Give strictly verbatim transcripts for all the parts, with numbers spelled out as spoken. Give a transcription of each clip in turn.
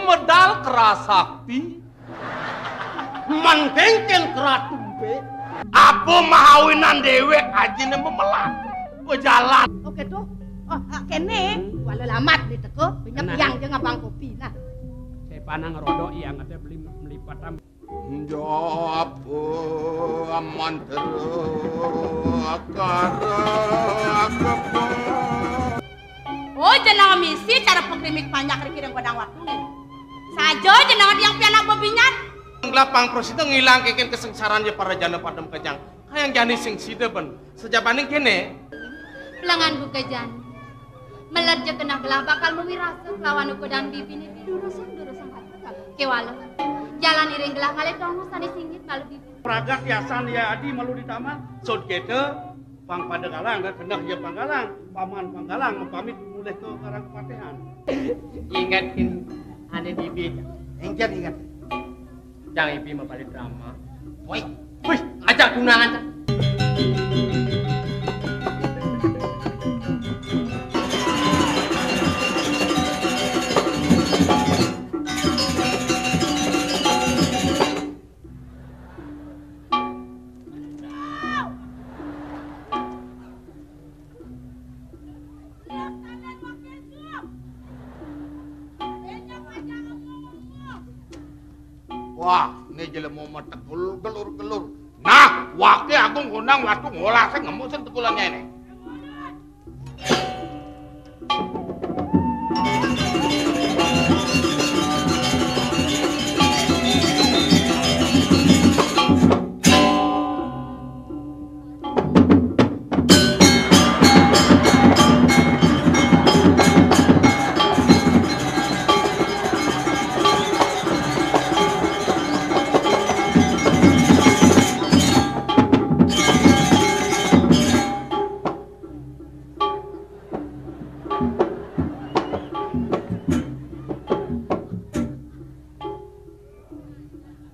Medal kerasakti. Mending kén keratumpé. Apa mahawinan déwék ajiné memelat. Bejalan. Oké tuh. Oh, ah, kéné. Wala lamat di teka, pinjam. Nah. Yang jeung abang kopi. Nah. Saya panang rodok yang ada beli melipat. Jawab mantra kara. Oh, jenenga misi cara pekrimik panjak riki ring godang watu nggih. Saja jenenga tiang pianak bebinyan. Nglapang prasida ngilang kengken kasengsaran ya para jana padem kejang. Kayang jani sing sida ben. Sajabaning kéné. Lengan buka jani. Melet ja genah gelah bakal mamirasa kelawan ukudan bibiné durusang-durusang. Kéwala. Jalan iring gelah ngalih tongos sané singgit malu bibi. Pragat yasan ya adi malu di taman. Sud kéto, pang pada galang, genah ya pang galang, paman pang galang, pamit mulih ka karang kepatihan. Inget kin ané bibi. Inget, inget. Jang ibi mapalih drama. Woi. Wih, ajak tunangan. Wah, né jelema metek gelur-gelur. Nah, waké agung gondang watu ngolah sing ngemuk sing tekulannya ini.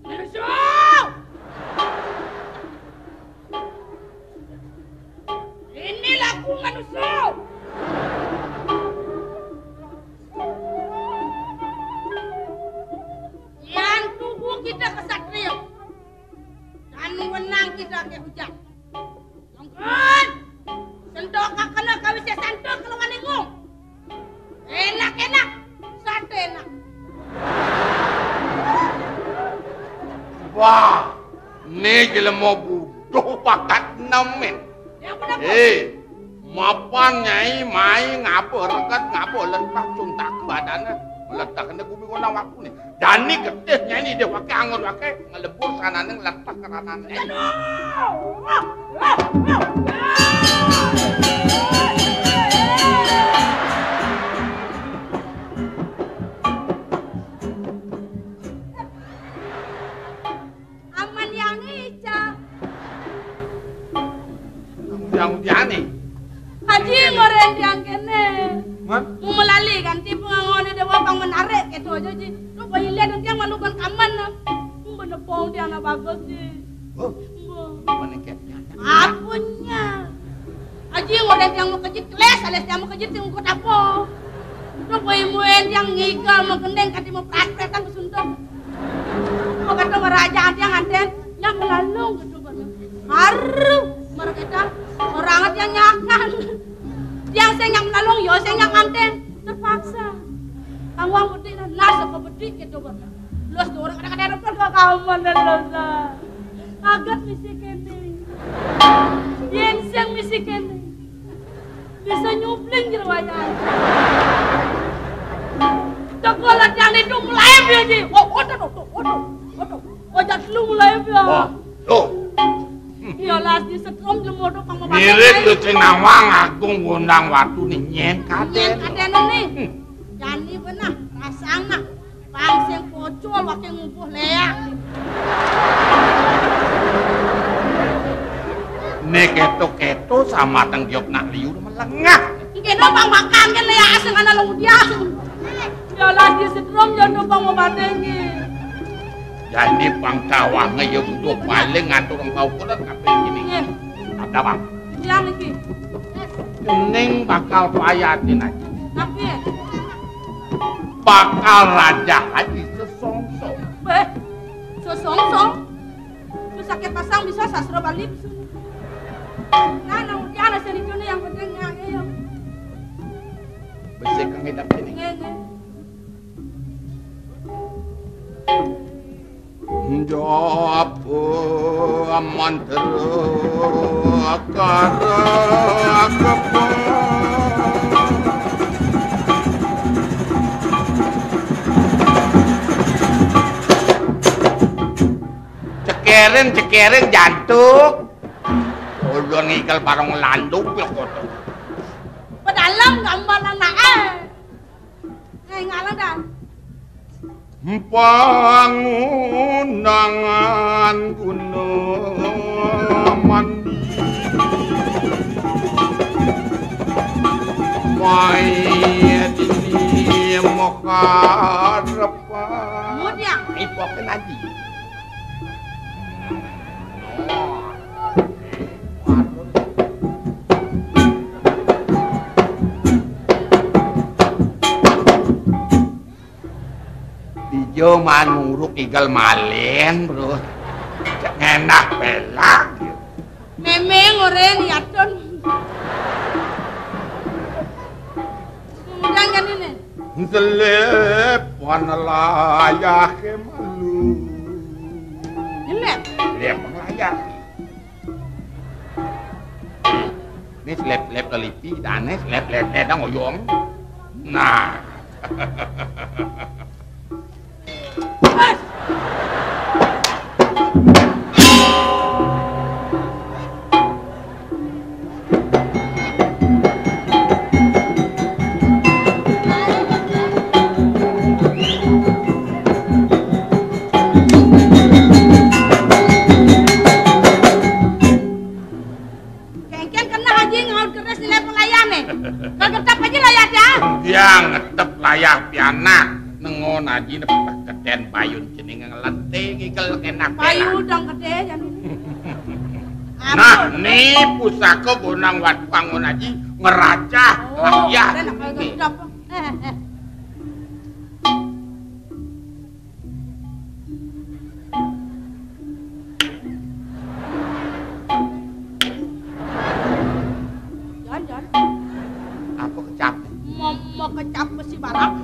Nusuk! Ini laku manusia. Yan tubuh kita kesatria. Dan menang kita ke hujan. Mangkin, sentuh kakena kawis ya santuh kalau ngalinggung. Enak-enak, sate enak. Wah, né jelema buduh pakat nemen. Yang bener. Eh, mapan nyai mai ngaba reket ngaba lentah cuntak badannya. Meletaknya bumi kona waktu nih. Jani getih nyai idih waké anggon waké ngelebur sanané ngletak keranané. Aman yang ica. Yang udiane. Haji ngoren tiang kéné. Man? Mau melali kan tipu ngangone dewa pang menarik gitu aja ji. Lu bayi lihat tiang malukan kaman. Mbok nepong tiang nak bagus ji. Oh. Mbok. Mana kayaknya? Apunnya. Haji ngoren tiang mau kejit keles, alias tiang mau kejit tiang ikut apa? Lu bayi muen tiang ngigal mau gendeng kati mau prat-pratan kesuntuk. Mau kata meraja tiang anten, yang melalung gitu. Aru, mereka orang tiang nyakan. Tiang sing nyang melalung, yo sing nyang nganten. Terpaksa. Kang wong bedik nah, nas apa bedik gitu, Bang. Los dua orang kadang-kadang repot kok kamu dan los. Agat misi kéné. Yén sing misi kéné. Bisa nyupling jero wayahe. Teko latihan itu mulai ya, Ji. Oh, otot, otot, otot, otot. Oh, jan lu mulai ya. Wah, loh. Ya, las di setrum jeng modok pang mirip lu Cinawang Agung Gondang Watu nih, nyén kadén. Nyén kadén nih. Hmm. Jani benah, rasang nah. Pang sing pocol waké ngubuh léak. Né kéto-kéto samateng giok nak liur melengah. Engké no pang makan kan léak sing ana lung dia. Ya lah di setrum ya no pang ngobaté nggih. Jani pang tawangé ya butuh paling ngatur engkau kulit kabéh ini. Nggih. Ada, Bang. Bilang iki. Ning bakal payatin aja. Tapi ya. Bakal raja haji sesongsong. Beh, sesongsong? Terus sakit pasang bisa sastra Bali. Nah, nang ujian hasil itu nih yang penting ya, ya. Bisa kang edap ini. Nggih, nggih. Japa mantra karakepan. Cekerin, cekerin jantuk. Udah ngikel barang landung ya kok. Pedalam gambar anake. Ngai ngalang dah. Pangundangan guna mandi. Mai dini makarepan. Mudiang. Ipokin aji. Ijo manuruk igal malen, bro. Cek ngenak pelak. Memeng orang yaton. Kemudian kan ini. Selip wana layah ke malu. Ini. Selip wana layah. Ini selip-selip lelipi, dane selip-selip dang oyong. Nah. Kengken kena haji ngaut keris nilai pelayane. Kagetap aja layar ya. Dia ngetep layar pianak. Nengon haji nepeketen bayun cening ngelenting ikel enak. Bayu dang gede jan. Nah, ni pusaka gonang watu angon haji ngerajah. Oh, layar. Ada nak kagetap. Eh, eh. Jan, Jan. Apa kecap? Mama kecap besi barang.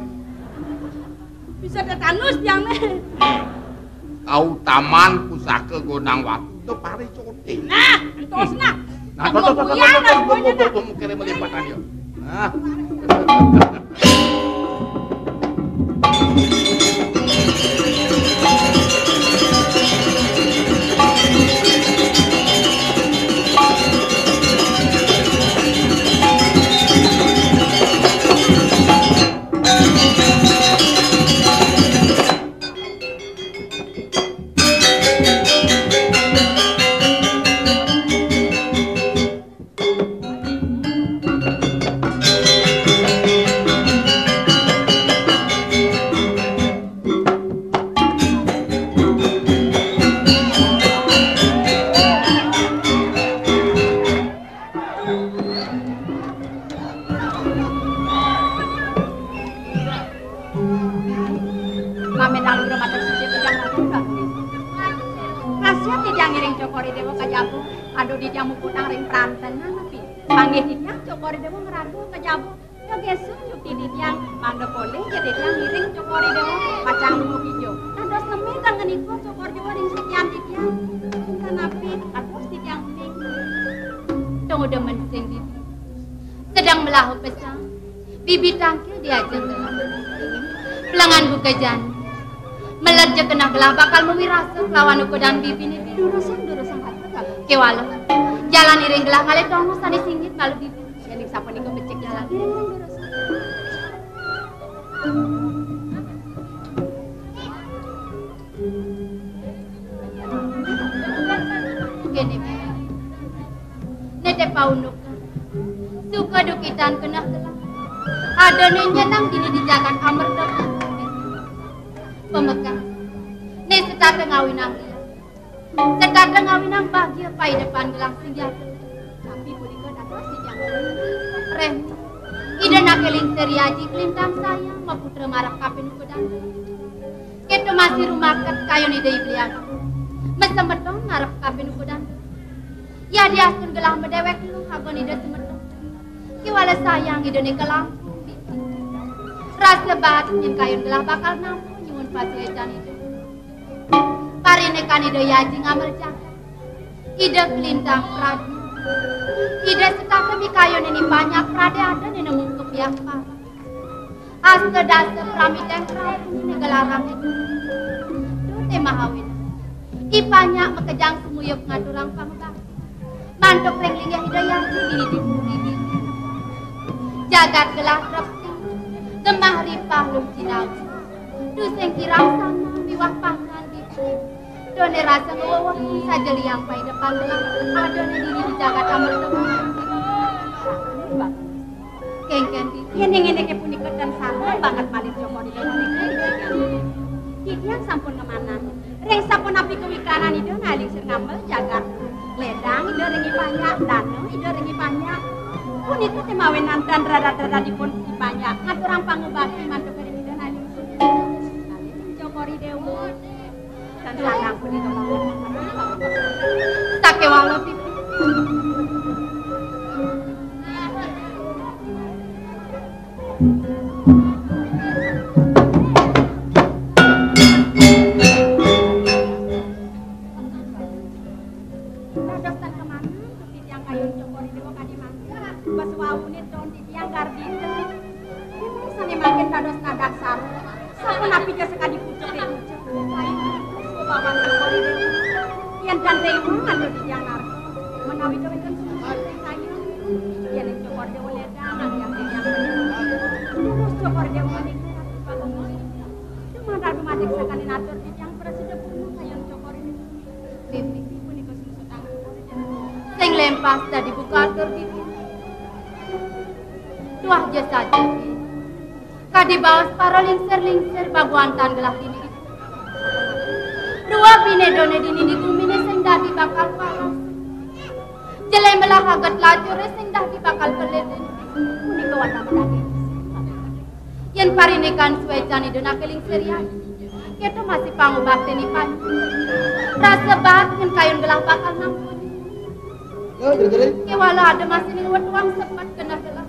Bisa tetanus tiang nih. Kau taman pusaka gonang watu itu pari cote. Nah, entos nah. Nah, tuh, tuh, tuh, tuh, tuh, tuh, tuh, tuh, mungkin melimpatan ya. Nah. Mamen alura matur sisip yang matur bagus. Kasih titiang ngiring Cokor I Dewa ka Jabu. Aduh, titiang muputang ring pranten, napi? Panggih titiang Cokor I Dewa ngratu ka Jabu. Yogesu nyukti titiang, mangda polih ja titiang ngiring Cokor I Dewa pacang lunga kija. Dados nemi kang ngenika Cokor I Dewa ring sikian titiang. Sungkan napi, aduh, titiang uning. Tunggu demen sing bibi. Sedeng melahu pesan. Bibi tangkil diajeng. Pelengan buka jani. Meled ja keneh gelah bakal mawirasa kelawan ukudan bibine. Durusang, durusang ati. Kewala. Jalan iring gelah ngalih tonggo sane singit malu bibi. Yen sapunika becik jalan iring durusang. Kene, Bi. Nete paundukan. Suka dukitan keneh telah. Adane nyenang dini di jagat amerta. Pamekasne setata ngawinang liya. Setata ngawinang bagia paidepan gelah singgah. Tapi punika dados titiang. Rem. Ida naké lingsir Aji kalintang sayang maputra marep kapin ukudan. Kéto masih rumaket kayun Ida I Bli Agung. Masemeton marep kapin ukudan. Yadiastun gelah madéwék luh anggon Ida semeton. Kéwala sayang Ida né kalangkung. Rasa baat yén kayun gelah bakal nampa nyuwun pasuécan Ida. Pariné kan Ida Aji ngamel jagat. Ida kalintang pradé. Ida setata mikayun né I Panyak pradé ada né nemu kepiah parab. Asta dasa pramila pradé né gelarang Ida. Duh té mahawinan. I Panyak makejang sumuyup ngaturang pangubakti. Mantuk ring linggih Ida Aji dini di puri dini. Jagat gelah trepti. Gemah ripah lum jinau. Tusing kirang sana miwah pangan di. Doné rasa ngweweh saja liang paidepan gelah. Ada né dini di jagat amerta. Kéngkén di. Yén ing indiké punika tan sampun banget malih Cokor Ida. Titiang sampun ngemanah. Ring sapunapi kawikanan Ida nalingsir ngamel jagat. Lédang Ida ring I Panyak, dana Ida ring I Panyak. Punika té mawinan tan rarat-raratipun I Panyak ngaturang pangubakti mantuk ring Ida nalingsir. Cokor Ida. Tan salang punika mawon. Sakéwala pipi. Dados tan kemana, titiang kayun Cokor Ida kadi mangkin. Bas wawuné ton titiang gardita. Sané mangkin dados nadak sara. Sapunapi ja sakadi pucuk é pucuk. Bapak Cokor Ida. Yén tan téwang antuk titiang narka. Menawi kéwénten sumangga ring kayun. Yén ing Cokor Déwa lédang, nang yang titiang. Terus Cokor Déwa menika. Dumadak dumadik sakaning atur titiang prasida purna kayun Cokor Ida. Bibi punika sungsutang. Sing lempas dadi buka atur bibi. Tuah ja saja, Bi. Kadi baos para lingsir-lingsir baguantan gelah dini. Rua biné doné dini di guminé sing dadi bakal paras. Jelé melah aget lacuré sing dadi bakal kelilin. Punika wantah dadi. Yén parinikan suécan Ida naké lingsir Aji. Kéto masih pangubakti I Panyak. Rasa baat yén kayun gelah bakal nampun. Kéwala ada masih ning wetuang sepet genah gelah.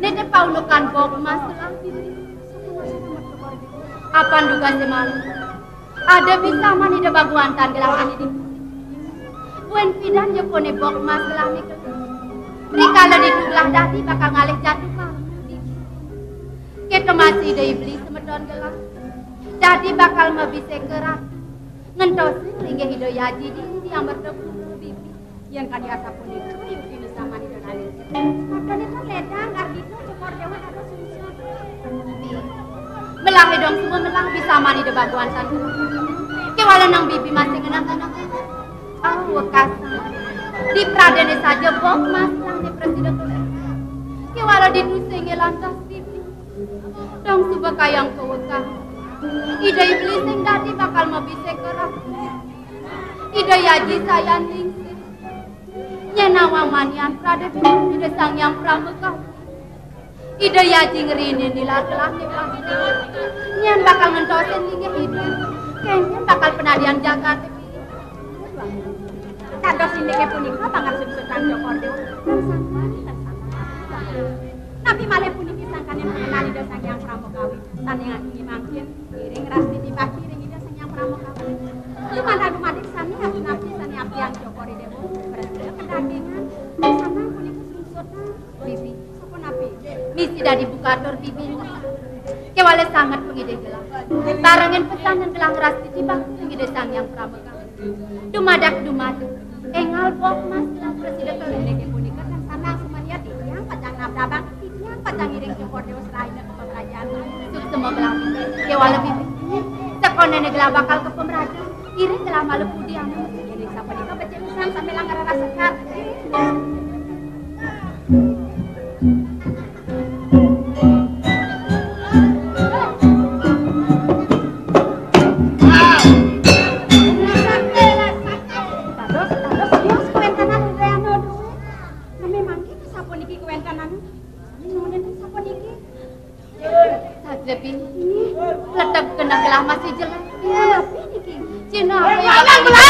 Né té paundukan bok mas gelah. Apan dugasé malih. Ada bisaman Ida baguantan gelah dini di. Buin pidan ya koné bok mas gelah nika. Rikala ditu gelah dadi bakal ngalih jatuh kamu. Kéto masih Ida I Bli semeton gelah. Dadi bakal mabisé ka ratu. Ngentosin linggih Ida Aji dini di amerta pura bibi. Yén kadi asapunika, yuki bisaman Ida ngalih. Semeton nika lédang, gardita, Cokor Déwa dados sungsut. Melah dong semua melah bisaman Ida baguantan. Kéwala nang bibi masih ngenah-ngenah. Ah, wekas. Di pradéné saja bok mas gelah né prasida. Kéwala ditu sing lantas bibi. Dong suba kayang kawekas. Ida I Bli sing dadi bakal mabisé ka ratu. Ida Aji sayan lingsir. Nyén nawang manian pradé Ida Sang Hyang Pramakawi. Ida Aji ngrinin nilar gelah né pasti. Nyén bakal ngentosin linggih Ida. Kénkén bakal panadian jagaté. Dados indiké punika pangarsip Sutan Cokor Déwa. Tan sangkan, tan sangkan. Napi malih puniki sangkaning pangenal Ida Sang Hyang Pramakawi. Sané ngangge mangkin, ngiring rastiti bakti ring Ida Sang Hyang Pramakawi. Dumadak dumadik sané api-api sané apian Cokor Déwa. Berhasil kedagingan. Sané punika sungsut. Bibi, sapunapi? Misi dadi buka atur bibi. Kéwala sanget pangidih gelah. Barengin pesan lan gelah ngrastiti bakti ring Ida Sang Hyang Pramakawi. Dumadak-dumadak. Énggal bok mas gelah prasida kelelege punika tan sandang sumaniat titiang pacang nabdabang, titiang pacang ngiring Cokor Déwa seraina ka pamrajan. Suksma gelah. Kéwala bibi. Sakonéné gelah bakal ka pamrajan. Iring gelah mala pudi anu. Yén sapunika becik pisan sambilang ngrereh sekar. Dados, dados, tios kawéntenan Indrayana duwé. Nami mangkin sapuniki kawéntenan. Gelah masih jelas. Cina. Alah,